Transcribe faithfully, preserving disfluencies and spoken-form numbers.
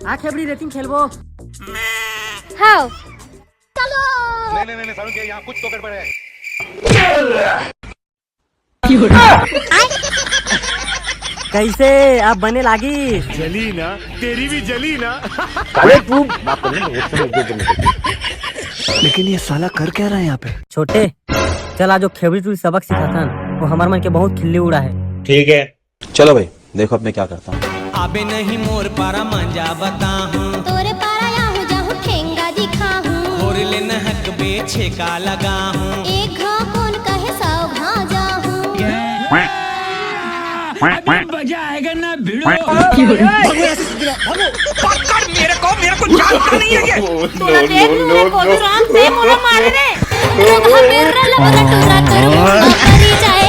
आ खेबड़ी रेतिंग खेलबो। हाँ। नहीं नहीं नहीं सारुण के यहाँ कुछ तो गड़बड़ है। कैसे अब बने लागी? जली ना, तेरी भी जली ना। साले तू माफ कर दे, मुझे समझ दे। लेकिन ये साला कर क्या रहा है यहाँ पे? छोटे, चल आज वो खेबड़ी टूरी सबक सिखाथन। वो हमर मन के बहुत खिल्ली उड़ा है। ठीक है, चलो भाई, देखो अब मैं क्या करता हूँ। आबे नहीं मोर पारा मांजा बताहूँ। तोरे पारा आहूँ जाहूँ ठेंगा दिखाहूँ। होर ले नहक बे छेका लगाहूँ। एक घाव कोन कहे सौ घाव जाहूँ। अभी मजा आएगा ना भिड़ो। पकड़ मेरे को, मेरे को जानता नहीं है ये। तोला देख लूँ रे कोदूराम से मोला मारे रे। रंगहा बेर्रा लबरा टूरा तोर मुंह म परी जाए